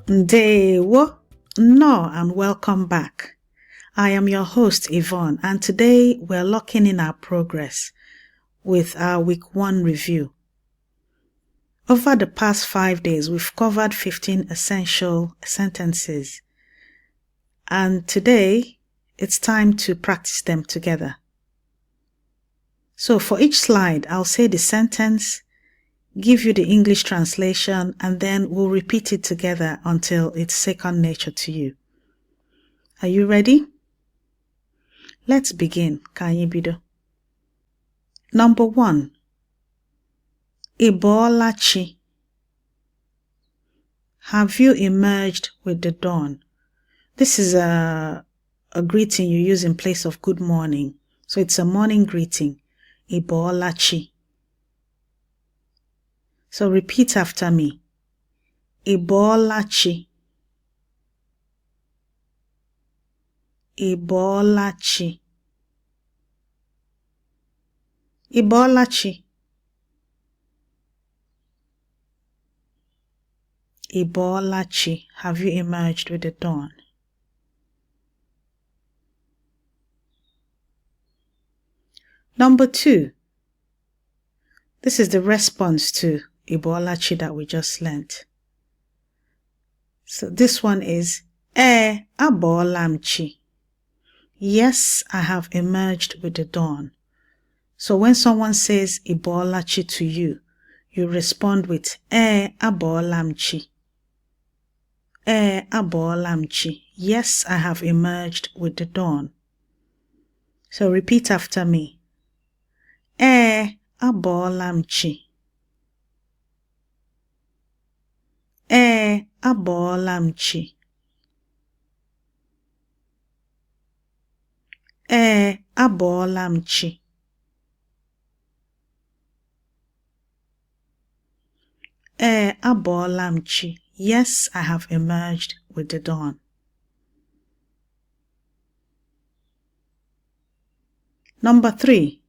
Ndewo, nnọọ, and welcome back. I am your host, Yvonne, and today we're locking in our progress with our week 1 review. Over the past 5 days, we've covered 15 essential sentences, and today it's time to practice them together. So for each slide, I'll say the sentence, give you the English translation, and then we'll repeat it together until it's second nature to you. Are you ready? Let's begin. Ka anyị bido. Number 1. Ị bọọla chi? Have you emerged with the dawn? This is a greeting you use in place of good morning. So it's a morning greeting. Ị bọọla chi? So repeat after me. Ị bọọla chi? Ị bọọla chi? Ị bọọla chi? Ị bọọla chi? Have you emerged with the dawn? Number 2. This is the response to Ị bọọla chi that we just learnt. So this one is Ee, abọọla m chi. Yes, I have emerged with the dawn. So when someone says Ị bọọla chi to you, you respond with Ee, abọọla m chi. Ee, abọọla m chi. Yes, I have emerged with the dawn. So repeat after me. Ee, abọọla m chi. Ee, abọọla m chi. Ee, abọọla m chi. Ee, abọọla m chi. Yes, I have emerged with the dawn. Number 3.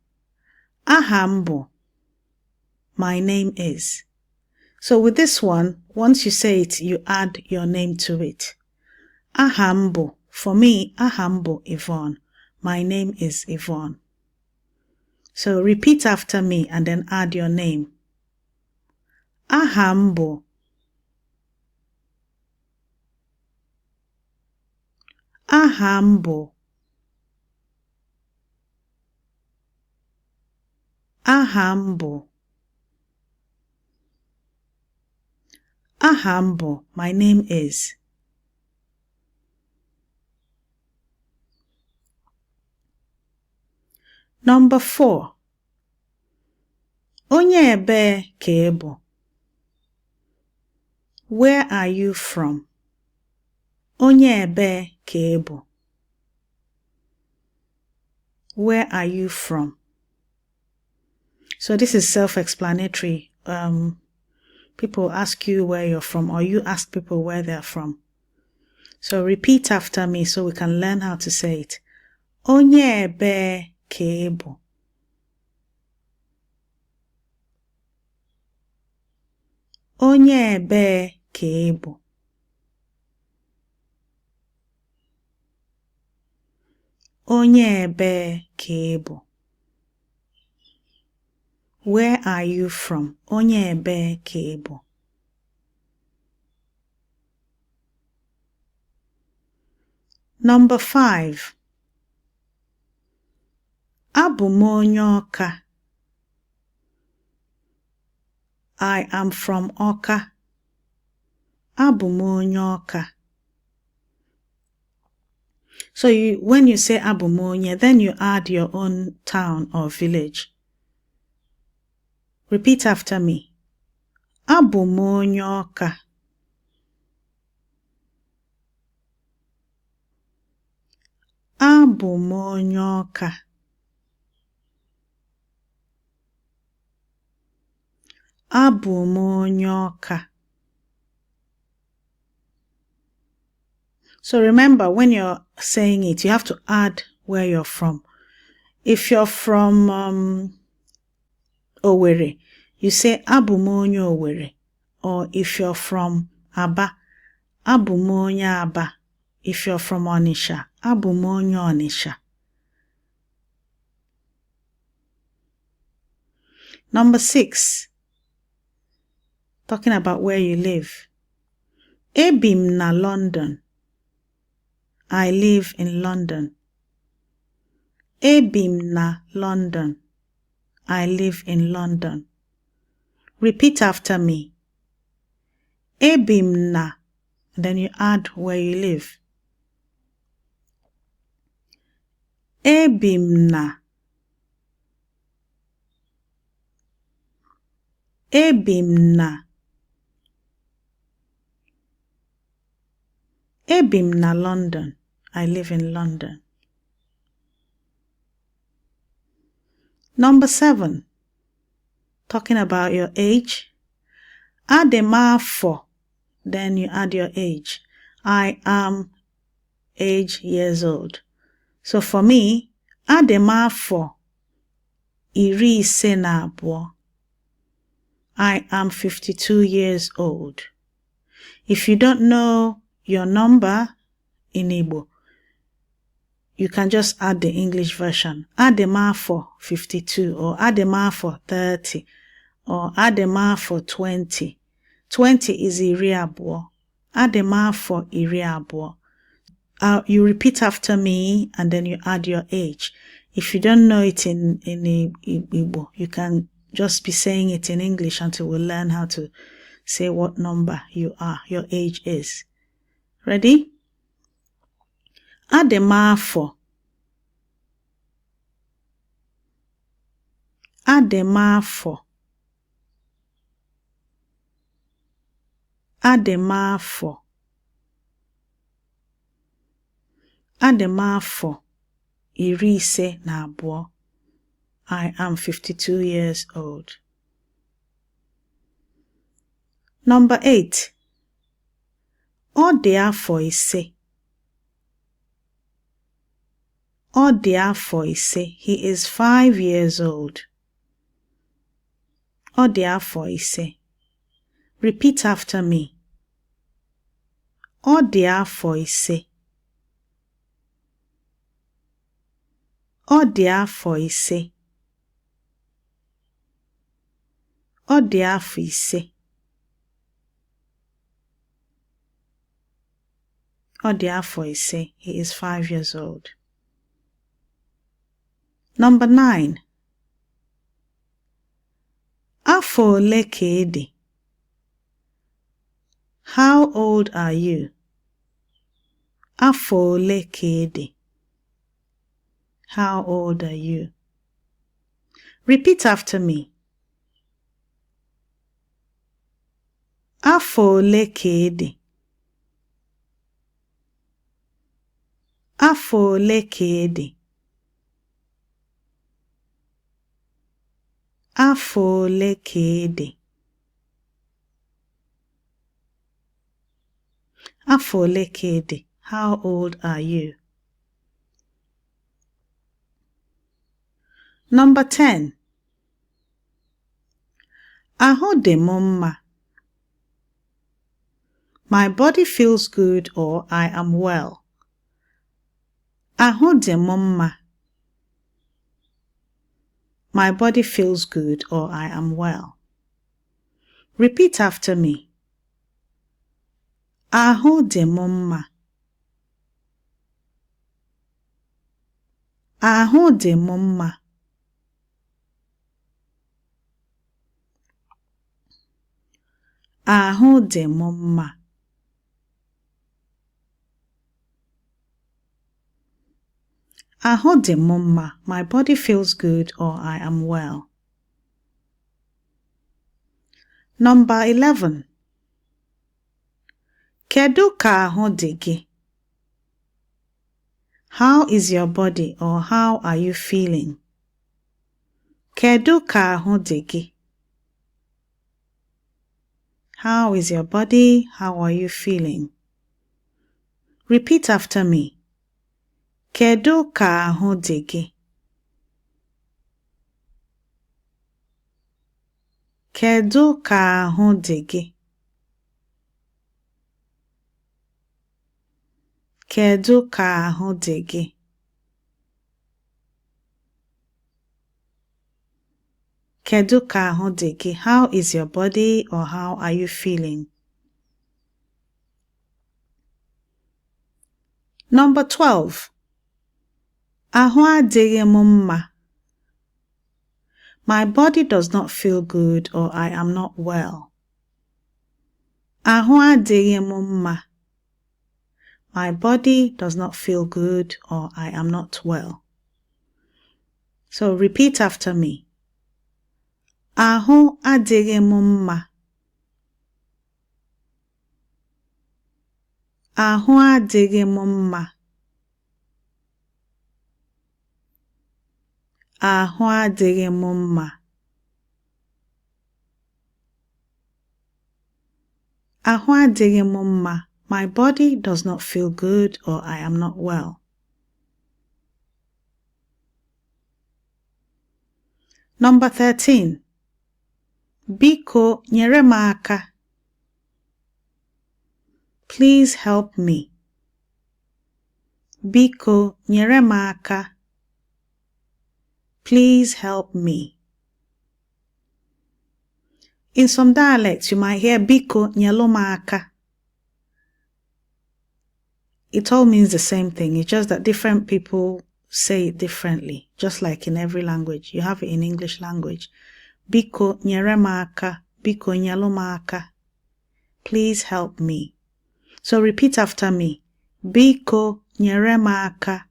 Aha m bụ. My name is. So with this one, once you say it, you add your name to it. Aha m bụ. For me, aha m bụ Yvonne. My name is Yvonne. So repeat after me and then add your name. Aha m bụ. Aha m bụ. Aha m bụ. Aha m bụ. My name is. Number 4. Onye ebee ka ị bụ? Where are you from? Onye ebee ka ị bụ? Where are you from? So this is self-explanatory. People ask you where you're from, or you ask people where they're from. So repeat after me so we can learn how to say it. Onye ebee ka ị bụ? Onye ebee ka ị bụ? Onye ebee ka ị bụ? Where are you from? Onye ebee ka ị bụ? Number 5. Abụ m onye Ọka. I am from Ọka. Abụ m onye Ọka. So when you say abụ m onye, then you add your own town or village. Repeat after me. Abụ m onye Ọka. Abụ m onye Ọka. Abụ m onye Ọka. So remember, when you're saying it, you have to add where you're from. If you're from Owerri, you say Abụ m onye Owerri. Or if you're from Aba, Abụ m onye Aba. If you're from Onitsha, abụ m onye Onitsha. Number 6. Talking about where you live. Ebi m na London. I live in London. Ebi m na London. I live in London. Repeat after me. Ebi m na, then you add where you live. Ebi m na. Ebi m na. Ebi m na London. I live in London. Number 7. Talking about your age. Adị m afọ. Then you add your age. I am age years old. So for me, adị m afọ 52. I am 52 years old. If you don't know your number in Igbo, you can just add the English version. Adị m afọ 52 or adị m afọ 30 or adị m afọ 20. 20 is iri abụọ. Adị m afọ iri abụọ. You repeat after me and then you add your age. If you don't know it in Igbo, you can just be saying it in English until we learn how to say what number you are, your age is. Ready? Adị m afọ. Adị m afọ. Adị m afọ. Adị m afọ 52. I am 52 years old. Number 8. Ọ dị afọ 5. Ọ dị afọ 5. He is 5 years old. Ọ dị afọ 5. Repeat after me. Ọ dị afọ 5. Ọ dị afọ 5. Ọ dị afọ 5. Ọ dị afọ 5. He is 5 years old. Number 9. Afọ ole ka ị dị? How old are you? Afọ ole ka ị dị? How old are you? Repeat after me. Afọ ole ka ị dị? Afọ ole ka ị dị? Afọ ole ka ị dị? Afọ ole ka ị dị? How old are you? Number 10. Ahụ dị m mma. My body feels good or I am well. Ahụ dị m mma. My body feels good or I am well. Repeat after me. Ahụ dị m mma. Ahụ dị m mma. Ahụ dị m mma. Ahụ dị m mma. My body feels good or I am well. Number 11. Kedu ka ahụ dị gị? How is your body or how are you feeling? Kedu ka ahụ dị gị? How is your body? How are you feeling? Repeat after me. Kedu ka ahụ dị gị? Kedu ka ahụ dị gị? Kedu ka ahụ dị gị? Kedu ka ahụ dị gị? How is your body or how are you feeling? Number 12. Ahụ adịghị m mma. My body does not feel good or I am not well. Ahụ adịghị m mma. My body does not feel good or I am not well. So repeat after me. Ahụ adịghị m mma. Ahụ adịghị m mma. Ahụ adịghị m mma. Ahụ adịghị m mma. My body does not feel good or I am not well. Number 13. Biko nyere m aka. Please help me. Biko nyere m aka. Please help me. In some dialects, you might hear biko nyelu m aka. It all means the same thing. It's just that different people say it differently, just like in every language. You have it in English language. Biko nyere m aka. Biko nyelu m aka. Please help me. So repeat after me. Biko nyere m aka.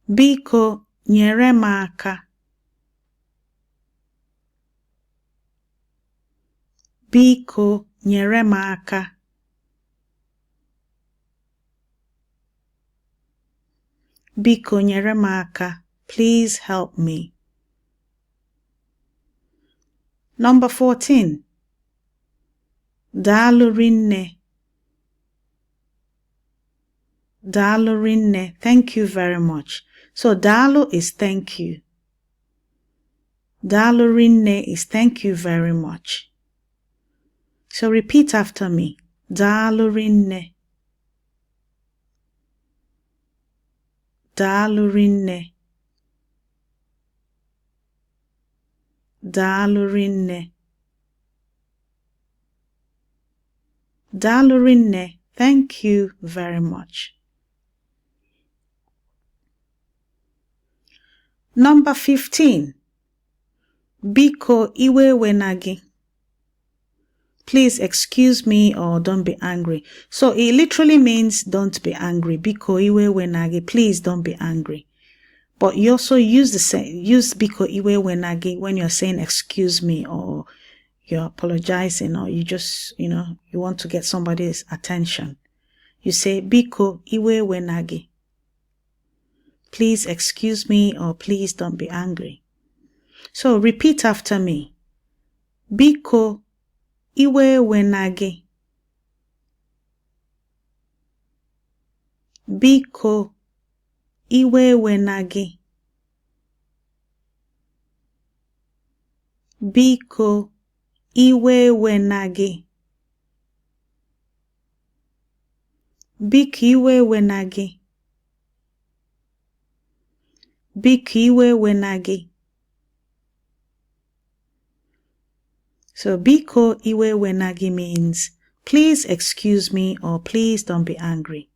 Biko nyere m aka. Biko nyere m aka. Biko nyere m aka. Please help me. Number 14. Daalụ rinne. Daalụ rinne. Thank you very much. So daalụ is thank you. Daalụ rinne is thank you very much. So repeat after me. Daalụ rinne. Daalụ rinne. Daalụ rinne. Daalụ rinne. Thank you very much. Number 15. Biko iwe ewena gị. Please excuse me or don't be angry. So it literally means don't be angry. Biko iwe ewena gị. Please don't be angry. But you also use the same use biko iwe ewena gị when you're saying excuse me or you're apologizing or you just, you want to get somebody's attention. You say biko iwe ewena gị. Please excuse me or please don't be angry. So repeat after me. Biko iwe ewena gị. Biko iwe ewena gị. Biko iwe ewena gị. Biko iwe ewena gị. Biko iwe ewena gị. So biko iwe ewena gị means please excuse me or please don't be angry.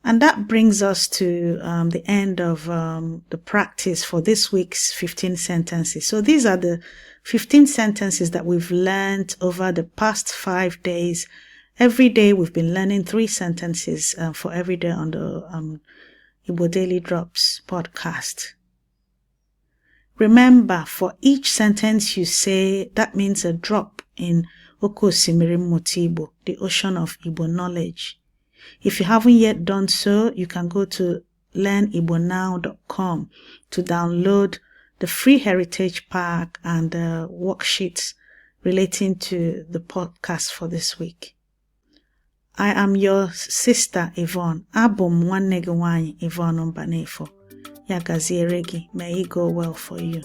And that brings us to the end of the practice for this week's 15 sentences. So these are the 15 sentences that we've learned over the past 5 days. Every day we've been learning three sentences for every day on the Igbo Daily Drops podcast. Remember, for each sentence you say, that means a drop in Oke Osimiri Mmụta Igbo, the ocean of Igbo knowledge. If you haven't yet done so, you can go to learnigbonow.com to download the free heritage pack and the worksheets relating to the podcast for this week. I am your sister Yvonne. Abụ m nwanne gị nwanyị Yvonne Mbanefo. Ya gaziere gị. May it go well for you.